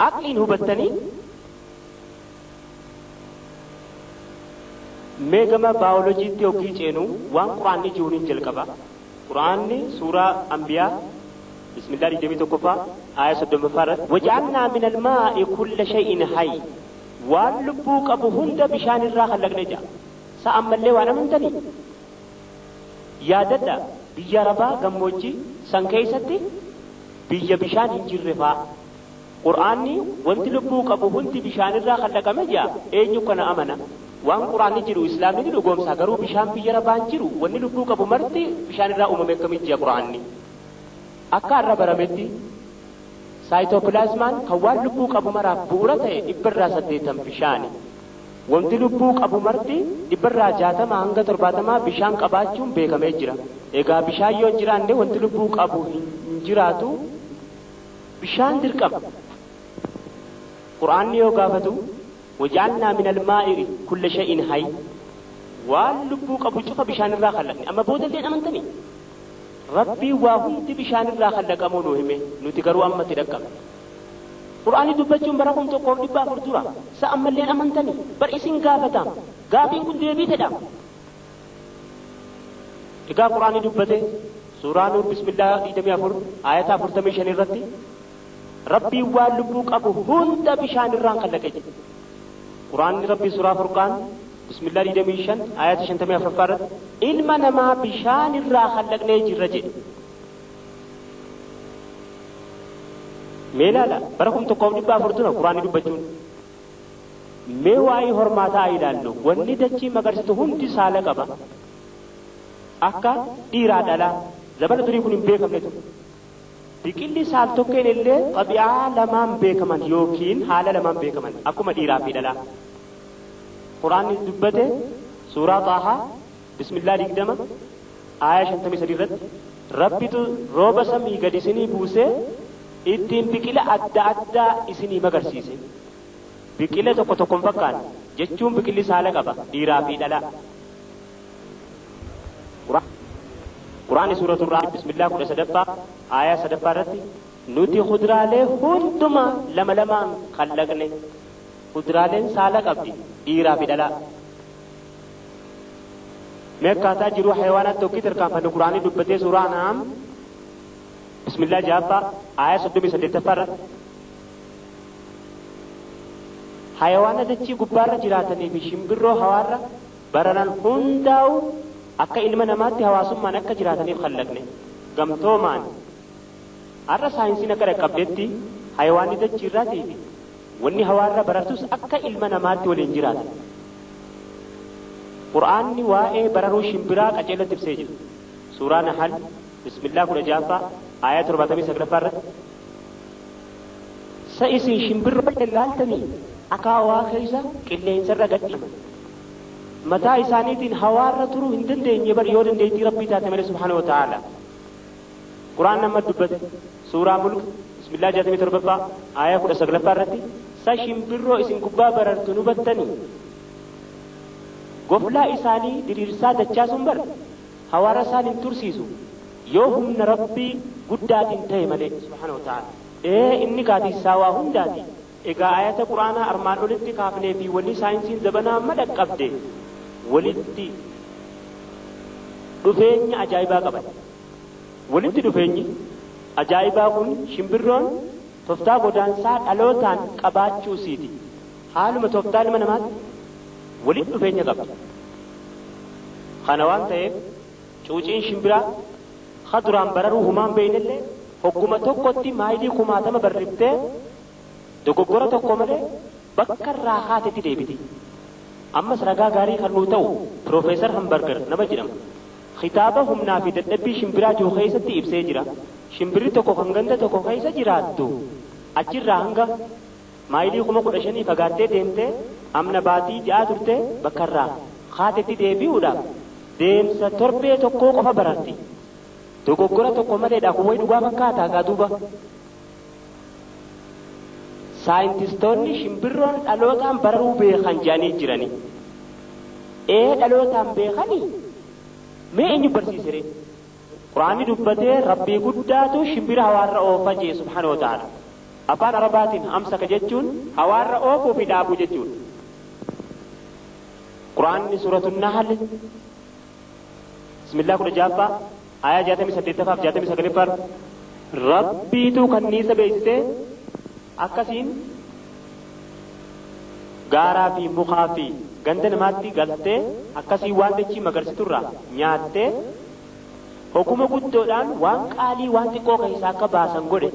Aqliin hubattanii mee gama baayolojiitti yoggii ceenu waan quraanni jiruun jalqaba. Quraanni suuraa Ambiyaa bismillah 21ffaa aaya 30ffaa irratti waja'alnaa min almaa'i kulla shay'in hayy, waan lubbuu qabu hunda bishaan irraa khalaqne jedha. Sa ammallee waan amantanii yaadadha. Biyya Arabaa gammoojjii san keessatti biyya bishaan hin jirre faa qur'aanni wanti lubbuu qabu hundi bishaan irraa khalaqame jedha. Eenyu kana amana? Waan qur'aanni jiru islaamni ni dhugoomsa, garuu bishaan biyya Arabaa hin jiru, wanni lubbuu qabu marti bishaan irraa uumame akkamitti jedha qur'aanni? Akka har'a barametti saayitoopilaazmaan kan waan lubbuu qabu maraaf bu'uura ta'e 80% bishaani. Wanti lubbuu qabu marti 60% hanga 70% bishaan qabaachuun beekamee jira. Egaa bishaan yoo hin jiraanne wanti lubbuu qabu hin jiraatu. Bishaan dirqama. Qur'aanni yoo gaafatu waja'alnaa min almaa'i kulla shay'in hayy, waan lubbuu qabu cufa bishaan irraa khalaqne. Amma boodallee amantanii Rabbii waa hundi bishaan irraa khalaqamuu nu hime, nuti garuu ammatti dhaqqabne. Qur'aanni dubbachuun bara 1400 dura sa ammallee amantanii bar isin gaafatam, gaafiin kun deebii fedha. Egaa Qur'aanni dubbate suuraa Nuur bismillah 24 ayata 45 irratti Rabbii waan lubbuu qabu hunda bishaan irraan kalaqe jedhe. Qur'aanni Rabbii suuraa Furqaan bismillah 25 ayata 54 irratti ilma namaa bishaan irraa kalaqnee jirra jedhe. Mee ilaala bara 1400 dura Qur'aanni dubbachuun. Mee waa'ee hormaataa ilaallu, wanni dachii magarsitu hundi saala qaba. Akka dhiiraa dhalaa zabana durii kun hin beekamne ture. Biqilli saal tokkeen illee xabi'aa lamaan beekaman yookiin haala lamaan beekaman akkuma dhiiraa fi dhalaa. Qur'aanni dubbate suuraa Xaahaa bismillah 20 aaya 53 irratti Rabbitu rooba samii gad isinii buusee ittiin biqila adda addaa isinii magarsiise. Biqila tokko tokkoon fakkaanne jechuun biqilli saala qaba dhiiraa fi dhalaa. Qur'aanni suuratul Ra'd bismillah 13ffaa aayaa 3ffaa irratti nuti kuduraalee hundumaa lama lamaan khalaqne. Kuduraaleen saala qabdi dhiiraa fi dhalaa. Mee akkaataa jiruu hayawaanaatti tokki tarkaanfannu Qur'aanni dubbatee suuraa An'aam bismillah 6ffaa aayaa 38ffaa irratti hayawaana dachii gubbaarra jiraatanii fi shimbirroo hawaarra bararan hundaa'u akka ilma namaatti hawaasummaan akka jiraataniif khalaqne gamtoomaan. Har'a saayinsiin akka dhaqqabdetti hayawaanni dachii irraatii fi wanni hawaarra barartus akka ilma namaatti waliin jiraatan. Qur'aanni waa'ee bararuu shimbiraa qajeelatti ibsee jira. Suuraa Nahal bismillah 16ffaa aayaa 79ffaa irratti sa isin shimbirroo ilaaltanii akka hawaa keessa qilleensarra gadhiifaman mataa isaaniitiin hawaarra turuu hin dandeenye bar yoo dandeettii Rabbii taate malee subhaanahu wa ta'aala. Qur'aan amma dubbate suuraa Mulk bismillah 67ffaa aayaa 19ffaa irratti sa shimbirroo isin gubbaa barartu nu battanii goflaa isaanii diriirsaa dachaasuun bar hawaara isaan hin tursiisu yoo humna Rabbii guddaatiin ta'e malee subhaanahu wa ta'aala. Inni gaatisaa waa hundaati. Egaa ayata Qur'aanaa armaan olitti kaafnee fi wanni saayinsiin zabanaa amma dhaqqabde walitti dhufeenya ajaa'ibaa qaban. Walitti dhufeenyi ajaa'ibaa kun shimbirroon tooftaa godaansaa dhalootaan qabaachuu isiiti. Haaluma tooftaa ilma namaatti walitti dhufeenya qabdi. Kana waan ta'eef cuuciin shimbiraa ka duraan bararuu humaan beeynellee hogguma tokkotti maayilii 10,000 barriftee dogoggora tokko malee bakka irraa haatetti deebiti. Ammas ragaa gaarii kan nuu ta'u Piroofeesar Hambarger nama jedhamu. Kitaaba humnaa fi dadhabbii shimbiraa jiru keessatti ibsee jira. Shimbirri tokko kan ganda tokko keessa jiraattu achirraa hanga maayilii 15,000 fagaattee deemtee amna baatii 6 turte bakka irraa haatetti deebi'uudhaaf deemsa torbee tokkoo qofa baratti. Dogoggora tokko maleedha kun wayi dhugaa fakkaataa gaa duuba. Saayintistoonni shimbirroon dhalootaan bararuu beekan jedhanii jirani. Dhalootaan beekanii mee eenyu barsiise ree? Qur'aanni dubbatee Rabbii guddaatu shimbira hawaarra oofa jee subhaanahu wa ta'aala. Afaan Arabaatiin amsaka jechuun hawaarra oofuu fi dhaabuu jechuudha. Quraanni suuratu Nahl bismillah 16ffaa aayaa 68ffaa fi 69ffaa Rabbiitu kanniisa beeksisee akkasiin gaaraa fi mukaa fi ganda namaatti galtee akkasii waan dachii magarsiturraa nyaattee hoguma guddoodhaan waan qaalii waan xiqqoo keessaa akka baasan godhe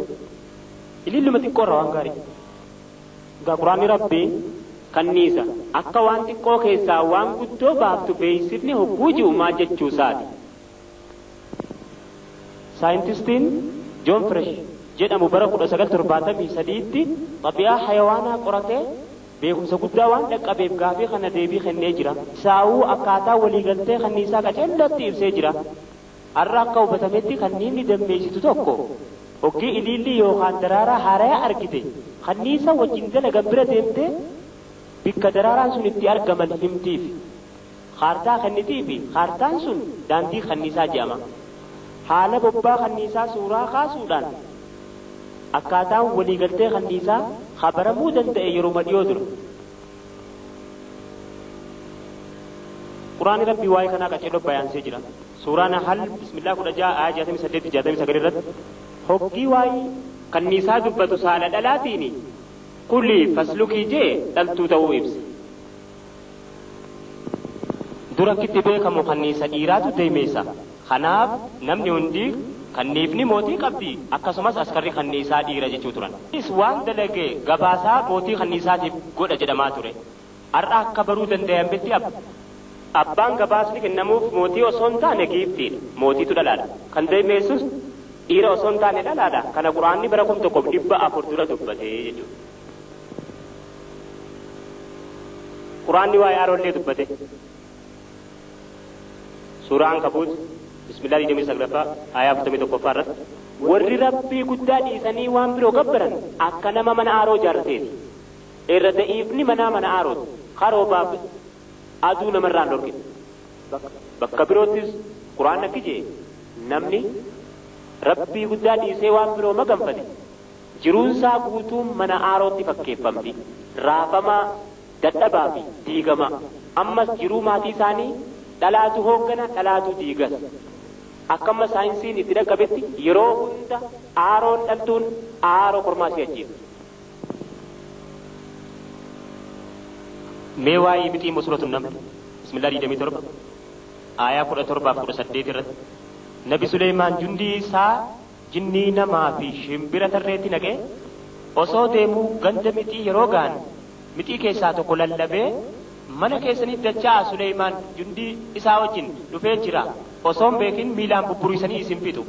ililluma xiqqoorra waan gaarii. Egaa Quraanni Rabbii kanniisa akka waan xiqqoo keessaa waan guddoo baaftu beeksifni hogguu ji'u maal jechuu isaati. Saayintistiin Joon Firesh jedhamu bara 1973tti xabi'aa hayawaanaa qoratee beekumsa guddaa waan dhaqqabeef gaafii kana deebii kennee jira. Saawuu akkaataa waliigaltee kanniisaa qaceellootti ibsee jira. Har'a akka hubatametti kanniifni dammeessitu tokko hoggii ilillii yookaan daraaraa haaraa argite kanniisa wajjin dalagan bira deemtee bikka daraaraan sun itti argaman himtiif kaartaa kennitiifi kaartaan sun daandii kanniisaa jedhama. Haala bobbaa kanniisaa suuraa kaasuudhaan akkaataan waliigaltee kanniisaa habaramuu danda'e yeroo dhiyoo dura. Quraanni Rabbii waa'ee kanaa qaceelloo bayaansee jira. Suuraa Nahl bismillah 16 aayaa 68 69 irratti hoggii waa'ee kanniisaa dubbatu saala dhalaatiin kulli faslukii jee dhaltuu ta'uu ibsa. Dura kitti beekamu kanniisa dhiiraatu deemeessa. Kanaaf namni hundi kanniifni mootii qabdi akkasumas askarri kanniisaa dhiira jechuu turan. Innis waan dalage gabaasaa mootii kanniisaatiif godha jedhamaa ture. Har'a akka baruu danda'ametti abbaan gabaasni kennamuuf mootii osoo hin taane giiftiidha. Mootiitu dhalaadha. Kan deemeessus dhiira osoo hin taane dhalaadha. Kana Quraanni bara 1400 dura dubbatee jechuudha. Quraanni waa'ee aroollee dubbate. Suuraan Ankabuut bismillah 29ffaa aayaa 41ffaa irratti warri Rabbii guddaa dhiisanii waan biroo gabbaran akka nama mana aaroo ijaarrateeti. Irra da'iifni manaa mana aarooti. Karoobaaf aduu namarraan dhorkite. Bakka biroottis Quraan akki jee namni Rabbii guddaa dhiisee waan biroo maganfate jiruunsaa guutuun mana aarootti fakkeeffamti. Raafamaa, dadhabaa fi diigamaa. Ammas jiruu maatii isaanii dhalaatu hooggana dhalaatu diigas. Akkama saayinsiin itti dhaqqabetti yeroo hunda aaroon dhaltuun aaroo kormaa si ajjeefti. Mee waa'ee mixii suuratu Naml bismillah 27 aayaa 17 fi 18 irratti Nabi Suleymaan jundii isaa jinnii namaa fi shimbira tarreetti naqee osoo deemuu ganda mixii yeroo ga'an mixii keessaa tokko lallabee mana keessanitti dachaa Suleymaan jundii isaa wajjin dhufee jira. Osoo hin beekin miilaan bubburisanii isin fixu.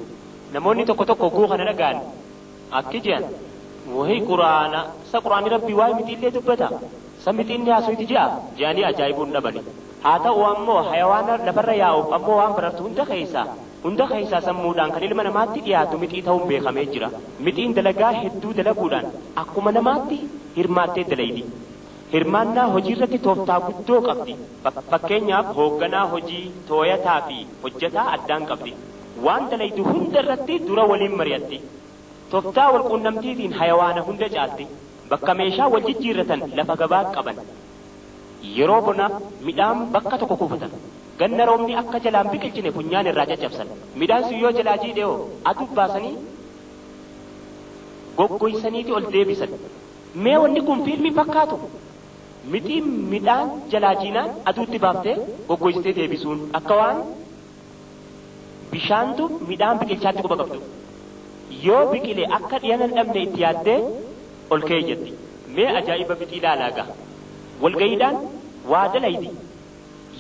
Namoonni tokko tokko guu kana dhaga'an akki jedhan wahi Quraana isa Quraanni Rabbii waa'ee mixiillee dubbata. Isa mixiinni haasofti ji'a jedhanii ajaa'ibuun dhabani. Haa ta'u ammoo hayawaana lafarra yaa'uuf ammoo waan barartu hunda keessaa sammuudhaan kan ilma namaatti dhiyaatu mixii ta'uun beekamee jira. Mixiin dalagaa hedduu dalaguudhaan akkuma namaatti hirmaattee dalaydi. Hirmaannaa hojii irratti tooftaa guddoo qabdi. Fakkeenyaaf hoogganaa hojii, tooyataa fi hojjetaa addaan qabdi. Waan dalaydu hunda irratti dura waliin mari'atti. Tooftaa wal quunnamtiitiin hayawaana hunda caalti. Bakka meeshaa wal jijjiirratan lafa gabaa qaban. Yeroo bona midhaan bakka tokko kuufatan. Ganna roobni akka jalaan biqilchine funyaan irraa caccabsan. Midhaan sun yoo jalaa jiidhe hoo aduu baasanii goggoysaniiti ol deebisan. Mee wanni kun fiilmii fakkaatu? Mixiin midhaan jalaa jiinaan aduutti baaftee goggoysitee deebisuun akka waan bishaantu midhaan biqilchaatti quba qabdu. Yoo biqile akka dhiyana hin dhabne itti yaaddee ol ka'ee jetti. Mee ajaa'iba mixii ilaalaa ga'a. Walga'iidhaan waa dalaydi.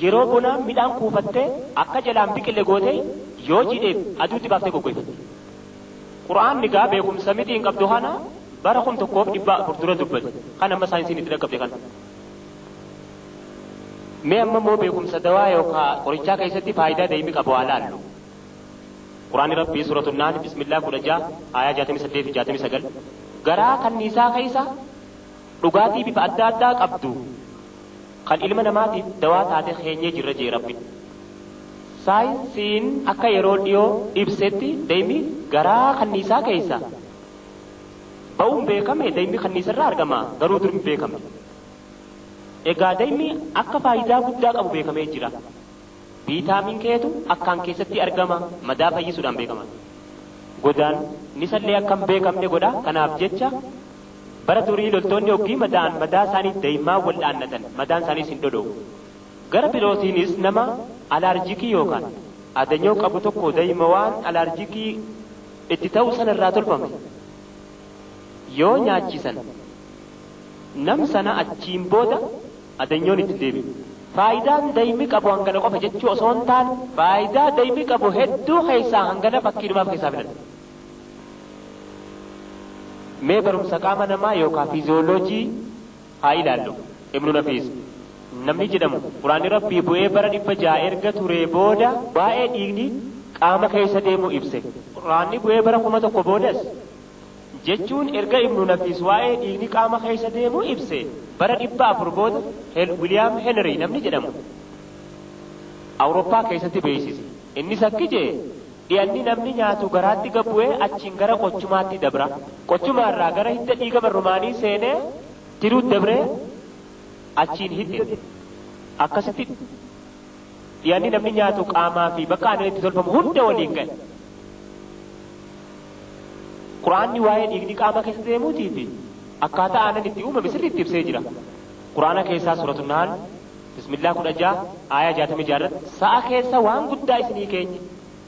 Yeroo bonaa midhaan kuufattee akka jalaan biqile gootee yoo jiidheef aduutti baaftee goggoyfatti. Quraanni gaa beekumsa mixiin qabdu kana bara 1400 dura dubbate. Kan amma saayinsiin itti dhaqqabde kana. Mee amma immoo beekumsa dawaa yookaan qorichaa keessatti faayidaa deemii qabu haa laallu. Quraanni Rabbii suuratu Nahl bismillah 16 aayaa 68 fi 69 garaa kanniisaa keessa dhugaatii bifa adda addaa qabdu kan ilma namaatiif dawaa taate keenyee jirra jee Rabbi. Saayinsiin akka yeroo dhiyoo ibsetti deemii garaa kanniisaa keessa Ba'uun beekame daymi kanniisarraa argama, garuu dur hin beekamne. Egaa daymi akka faayidaa guddaa qabu beekamee jira. Viitaamin keetu akkaan keessatti argama, madaa fayyisuudhaan beekama. Godaan nisallee akka hin beekamne godha. Kanaaf jecha bara durii loltoonni hoggii madaa'an madaa isaanii daymaa wal dhaannatan, madaan isaaniis hin dhodhoo'u. Gara birootiinis nama alaarjikii yookaan adanyoo qabu tokko dayma waan alaarjikii itti ta'u sanarraa tolfame yoo nyaachisan nam sana achiin booda adanyoon itti deebi'u. Faayidaan daymi qabu hangana qofa jechuu osoo hin taane faayidaa daymi qabu hedduu keessaa hangana fakkiinumaaf keessaa filadha. Mee barumsa qaama namaa yookaan fiiziyooloojii haa ilaallu. Ibnu Nafiis namni jedhamu Quraanni Rabbii bu'ee bara 600 erga turee booda waa'ee dhiigni qaama keessa deemu ibse. Quraanni bu'ee bara 1000 boodas jechuun erga Ibnu Nafiis waa'ee dhiigni qaama keessa deemu ibse bara 400 booda William Henry namni jedhamu Awurooppaa keessatti beeksise. Innis akki jee dhiyaanni namni nyaatu garaatti gabbu'ee achiin gara qochumaatti dabra. Qochumaarraa gara hidda dhiiga marrumaanii seenee tiruu dabree achiin hidde. Akkasitti dhiyaanni namni nyaatu qaamaa fi bakka aannan itti tolfamu hunda waliin ga'e. Quraanni waa'ee dhiigni qaama keessa deemuutii fi akkaataa aannan itti uumame sirriitti ibsee jira. Quraana keessaa suuratu Nahl bismillah 16 aayaa 66 irratti sa'a keessa waan guddaa isinii keenya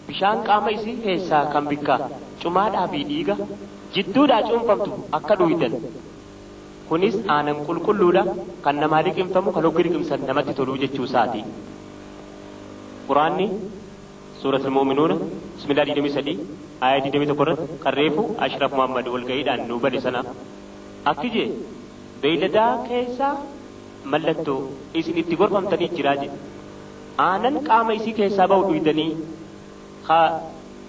bishaan qaama isii keessaa kan bikka cumaadhaa fi dhiiga jidduudhaa cuunfamtu akka dhuydan. Kunis aannan qulqulluudha kan namaa liqimfamu kan hoggi liqimsan namatti toluu jechuu isaati. Quraanni suuratul Mu'minuuna bismillah 23 aayaa 21 irratti kan reefu Ashraf Muhammad walga'iidhaan nuu bade sana akki jee beeyladaa keessaa mallattoo isin itti gorfamtanii jiraa jedhe. Aannan qaama isii keessaa ba'u dhuydanii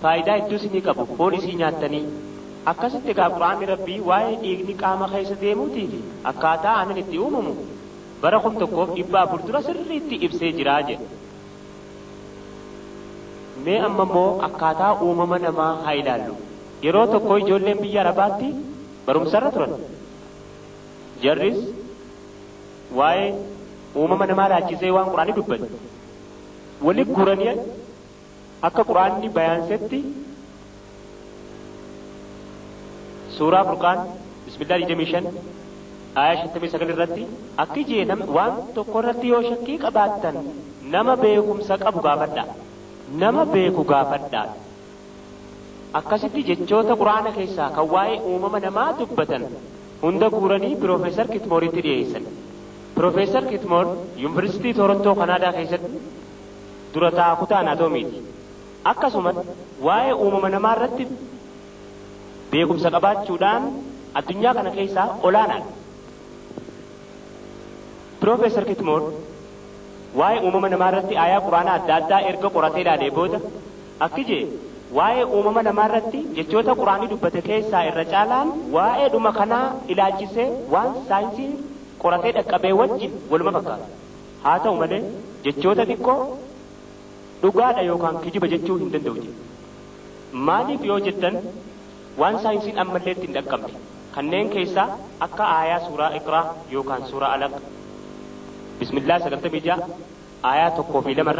faayidaa hedduu isinii qabu foon isii nyaattanii. Akkasitti egaa Quraanni Rabbii waa'ee dhiigni qaama keessa deemuutii fi akkaataa aannan itti uumamu bara 1400 dura sirriitti ibsee jiraa jedhe. Mee amma immoo akkaataa uumama namaa haa ilaallu. Yeroo tokko ijoolleen biyya Arabaatti barumsarra turan. Jarris waa'ee uumama namaa laachisee waan Quraanni dubbate walitti guuranii akka Quraanni bayaansetti suuraa Furqaan bismillah 25 aayaa 59 irratti akki jee waan tokko irratti yoo shakkii qabaattan nama beekumsa qabu gaafadhaa. Nama beeku gaafadhaa. Akkasitti jechoota Quraana keessaa kan waa'ee uumama namaa dubbatan hunda guuranii Piroofeesar Kitmooritti dhiyeessan. Piroofeesar Kitmoor Yuunivarsiitii Torontoo Kanaadaa keessatti dura taa'aa kutaa anaatoomiiti. Akkasumas waa'ee uumama namaa irratti beekumsa qabaachuudhaan addunyaa kana keessaa olaanaadha. Piroofeesar Kitmoor waa'ee uumama namaa irratti aayaa Quraanaa adda addaa erga qoratee ilaalee booda akki jee waa'ee uumama namaa irratti jechoota Quraanii dubbate keessaa irra caalaan waa'ee dhuma kanaa ilaalchisee waan saayinsiin qoratee dhaqqabee wajjin waluma fakkaata. Haa ta'u malee jechoota xiqqoo dhugaadha yookaan kijiba jechuu hin danda'u jedhe. Maaliif yoo jettan waan saayinsiin ammallee ittiin dhaqqabne kanneen keessaa akka aayaa suuraa Iqraa yookaan suuraa Alaq bismillah 96 aayaa 1 fi 2.